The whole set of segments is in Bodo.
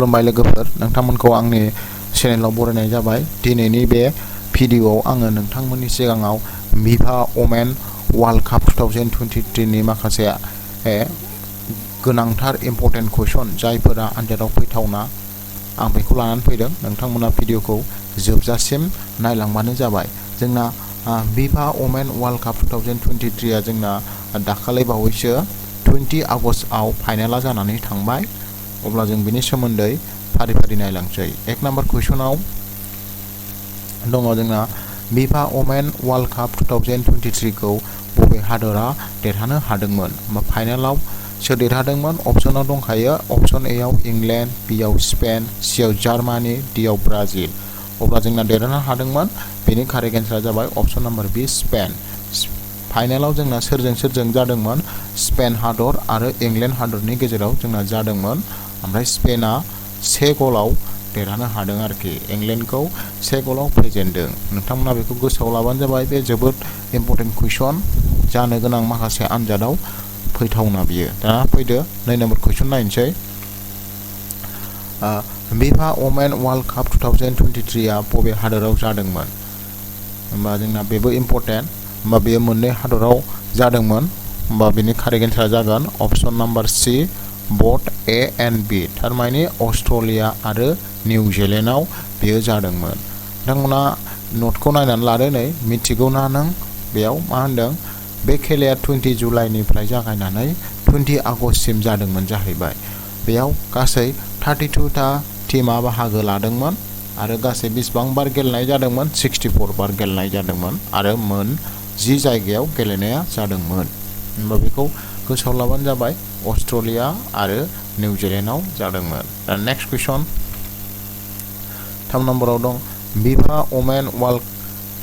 खुलुमबाय लोगोफोर, नोंथांमोनखौ आंनि चेनेलाव बरायनाय जाबाय। दिनैनि बे भिडिअआव आङो नोंथांमोननि सिगाङाव फिफा वमेन वर्ल्ड काप 2023 नि माखासे गोनांथार इम्परटेन्ट कुइसन जायफोरा आनजादाव फैथावना आं बेखौ लानानै फैदों। नोंथांमोना भिडिअखौ जोबजासिम नायलांबानो जाबाय। जोंना फिफा वमेन वर्ल्ड काप 2023 आ जोंना दाखालि बावैसो 20 आगस्टआव फाइनाला जानानै थांबाय। अब्ला जों बिनि सोमोन्दै फारि फारि नायलांसै। एक नाम्बार कुइसनाव दङ जोंना फिफा वमेन वर्ल्ड काप 2023 खौ बबे हादरा देरहानो हादोंमोन? फाइनालाव सोर देरहादोंमोन? अपसनाव दंखायो। अपसन ए आव इंलेन्ड, बि आव स्पेन, सि आव जार्मानी, डि आव ब्राजिल। अब्ला जोंना देरहानो हादोंमोन। बेनि कारेक्ट एन्सारा जाबाय अपसन नाम्बार बि स्पेन। फाइनालाव जोंना सोरजों जादोंमोन? स्पेन हादर आरो इंलेन्ड हादरनि गेजेराव जोंना जादोंमोन। ओमफ्राय स्पेना 1 गलाव देरहानो हादों आरोखि। इंलेन्डखौ 1 गलाव फेजेनदों। नोंथांमोना बेखौ गोसोआव लाबानो जाबाय। बे जोबोद इम्परटेन्ट कुइसन, जानो गोनां माखासे आनजादाव फैथावना बियो। दा फैदो 2 नाम्बार कुइसन नायनोसै। फिफा वमेन वर्ल्ड काप 2023 आ बबे हादराव जादोंमोन? होमबा जोंना बेबो इम्परटेन्ट। होमबा बेयो मोननै हादराव जादोंमोन। होमबा बेनि कारेक्ट एन्सारा जागोन अपसन number C both A and बि। थारमाने अस्ट्रेलिया आरो निउजिलेन्डआव बेयो जादोंमोन। नोंथांमोना नटखौ नायनानै लादो। नै मिथिगौ ना नों बेयाव मा होनदों? बे खेलाया 20 जुलाइनिफ्राय जागायनानै 20 आगस्टसिम जादोंमोन जाहैबाय। बेयाव गासै 32 टा टीमा बाहागो लादोंमोन आरो गासै बेसेबां बार गेलेनाय जादोंमोन? 64 बार गेलेनाय जादोंमोन आरो मोन 10 जायगायाव गेलेनाया जादोंमोन। होमबा बेखौ गोसोआव लाबानो जाबाय। अस्ट्रेलिया आरो निउजिलेन्डआव जादोंमोन। दा नेक्स्ट कुइसन 3 नम्बराव दं फिफा वमेन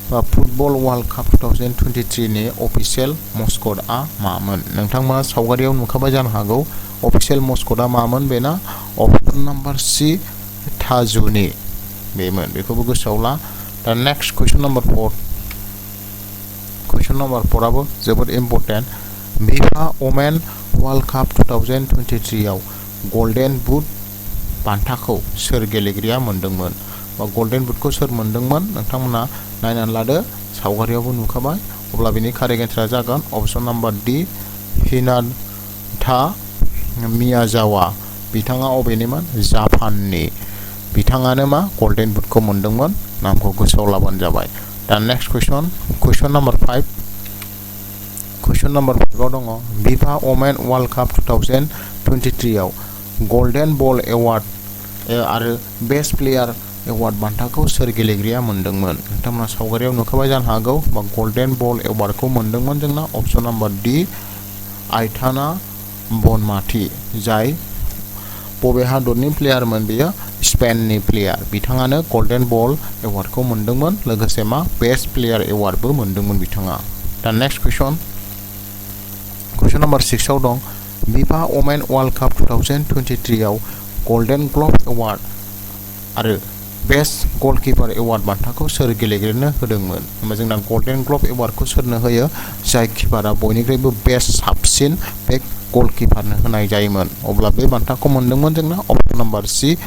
फुटबल वर्ल्ड काप 2023 नि अफिसियेल मस्कटआ मामोन? नोंथांमोना सावगारियाव नुखाबाय जानो हागौ। अफिसियेल मस्कटआ मामोन? बेना अपसन नाम्बार सि थाजुनि बेमोन। बेखौबो गोसोआव ला। दा नेक्स्ट कुइसन नाम्बार 4। कुइसन नाम्बार 4 आबो जोबोद इम्परटेन्ट। फिफा वमेन वर्ल्ड काप 2023 आव गल्डेन बुट बान्थाखौ सोर गेलेगिरिया मोनदोंमोन? बा गल्डेन बुटखौ सोर मोनदोंमोन? नोंथांमोना नायनानै लादो। सावगारियावबो नुखाबाय। अब्ला बेनि कारेक्ट एन्सारा जागोन अपसन नाम्बार डि हिनाथा मियाजावा। बिथाङा अबेनिमोन? जापाननि। बिथाङानो मा गल्डेन बुटखौ मोनदोंमोन। नामखौ गोसोआव लाबानो जाबाय। दा नेक्स्ट कुइसन नाम्बार 5। कुइसन नाम्बार 5 आव दङ फिफा वमेन वर्ल्ड काप 2023 आव गल्डेन बल एवार्ड आरो बेस्ट प्लेयार एवार्ड बान्थाखौ सोर गेलेगिरिया मोनदोंमोन? नोंथांमोना सावगारियाव नुखाबाय जानो हागौ। बा गल्डेन बल एवार्डखौ मोनदोंमोन जोंना अपसन नाम्बार डि आइथाना बनमाथि। जाय बबे हादरनि प्लेयारमोन? बेयो स्पेननि प्लेयार। बिथाङानो गल्डेन बल एवार्डखौ मोनदोंमोन। लोगोसे मा बेस्ट प्लेयार एवार्डबो मोनदोंमोन बिथाङा। दा नेक्स्ट कुइसन नाम्बार 6 आव दं फिफा वमेन वर्ल्ड काप 2023 आव गल्डेन ग्ल'ब एवार्ड आरो बेस्ट गलकिपार एवार्ड बान्थाखौ सोर गेलेगिरिनो होदोंमोन? होमबा जोंना गल्डेन ग्ल'ब एवार्डखौ सोरनो होयो? जाय किपारा बयनिख्रुइबो बेस्ट साबसिन बे गलकिपारनो होनाय जायोमोन। अब्ला बे बान्थाखौ मोनदोंमोन जोंना अपसन नाम्बार सि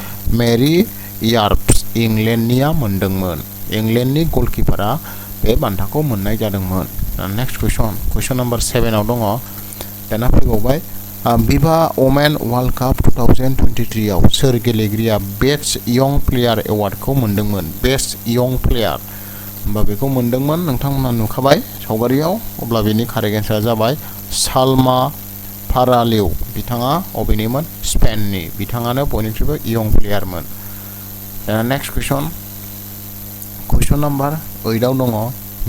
मेरि यार्प्स। इंलेन्डनिया मोनदोंमोन। इंलेन्डनि गलकिपारा बे बान्थाखौ मोननाय जादोंमोन। नेक्स्ट कुइसन नाम्बार 7 आव दङ। दाना फैबावबाय फिफा वमेन वर्ल्ड काप 2023 आव सोर गेलेगिरिया बेस्ट यंग प्लेयार एवार्डखौ मोनदोंमोन? Best young player. होमबा बेखौ मोनदोंमोन। नोंथांमोना नुखाबाय सावगारियाव। अब्ला बेनि कारेक्ट एन्सारा जाबाय सालमा फारालिउ। बिथाङा अबेनिमोन? स्पेननि। बिथाङानो बयनिख्रुइबो यंग प्लेयारमोन। नेक्स्ट कुइसन नाम्बार 8 आव दङ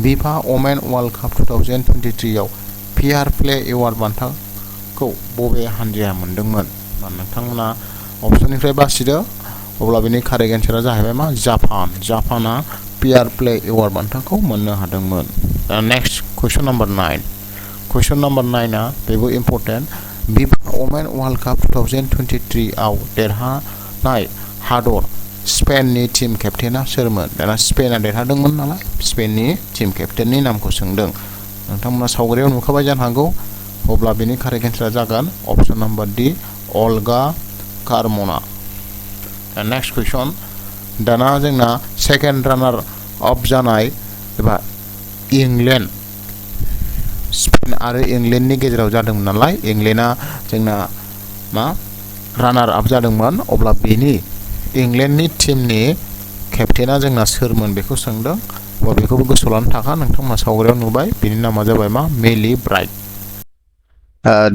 फिफा वमेन वर्ल्ड काप 2023 आव फेयार प्ले एवार्ड बान्थाखौ बबे हानजाया मोनदोंमोन? नोंथांमोना अपसननिफ्राय बासिदो। अब्ला बेनि कारेक्ट एन्सारा जाहैबाय मा? जापान। जापाना फेयार प्ले एवार्ड बान्थाखौ मोननो हादोंमोन। दा नेक्स्ट कुइसन नाम्बार 9। कुइसन नाम्बार 9 आ बेबो इम्परटेन्ट। फिफा वमेन वर्ल्ड काप 2023 आव देरहानाय हादर स्पेननि टीम केप्टेना सोरमोन? दाना स्पेना देरहादोंमोन नालाय स्पेननि टीम केप्टेननि नामखौ सोंदों। नोंथांमोना सावगारियाव नुखाबाय जानो हागौ। अब्ला बेनि कारेक्ट एन्सारा जागोन अपसन नाम्बार डि अलगा कार्मना। नेक्स्ट कुइसन दाना जोंना सेकेन्ड रानार अप जानाय एबा इंलेन्ड स्पेन आरो इंलेन्डनि गेजेराव जादोंमोन नालाय इंलेन्डआ जोंना मा रानार आप जादोंमोन अब्ला बेनि इंलेन्डनि टीमनि केप्टेना जोंना सोरमोन बेखौ सोंदों अब्ला बेखौबो गोसोआव लानो थाखाय नोंथांमोना सावगारियाव नुबाय बेनि नामा जाबाय मा मेली ब्राइट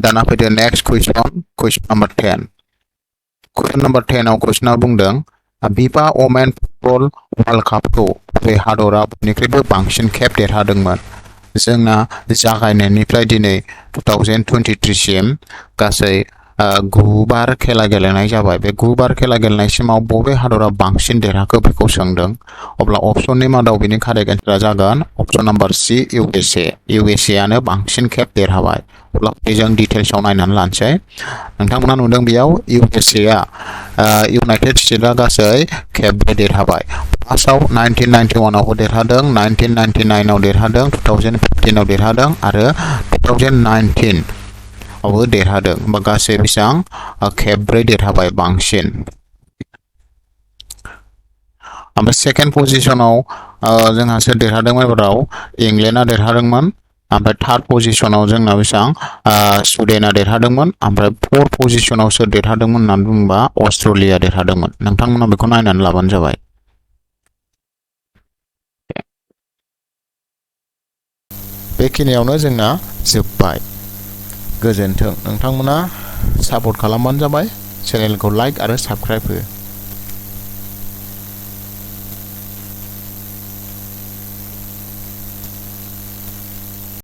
दाना फैदो नेक्स्ट कुइसन नम्बर 10 कुइसन नम्बर 10 आव कुइसना बुंदों FIFA वमेन फुटबल वर्ल्ड कापखौ बबे हादरा बयनिख्रुइबो बांसिन खेब देरहादोंमोन जोंना जागायनायनिफ्राय दिनै 2023 सिम गासै 9 बार खेला गेलेनाय जाबाय बे 9 बार खेला गेलेनायसिमाव बबे हादरा बांसिन देरहाखो बेखौ सोंदों अब्ला अप्शननि मादाव बिनि कारेक्ट एन्सारा जागोन अप्शन नम्बर सी USA आनो बांसिन खेब देरहाबाय अब्ला जों डिटेल्सआव नायनानै लानोसै नोंथांमोना नुदों बेयाव USA आ इउनाइटेड स्टेट्सआ गासै खेबब्रै देरहाबाय फार्स्टआव 1991 आवबो देरहादों 1999 आव देरहादों 2015 आव देरहादों आरो 2019 आवबो देरहादों होमबा गासै बेसेबां खेबब्रै देरहाबाय बांसिन ओमफ्राय सेकेन्ड पजिशनाव जोंहा सोर देरहादोंमोन एबाराव इंलेन्डआ देरहादोंमोन ओमफ्राय थार्ड पजिशनाव जोंना बेसेबां स्वीडेनआ देरहादोंमोन ओमफ्राय फोर्थ पजिशनाव सोर देरहादोंमोन होननानै बुङोबा अस्ट्रेलिया देरहादोंमोन नोंथांमोना बेखौ नायनानै लाबानो जाबाय बेखिनियावनो जोंना जोब्बाय गोजोन्थों नोंथांमोना सापर्ट खालामबानो जाबाय चेनेलखौ लाइक आरो साबस्क्राइब हो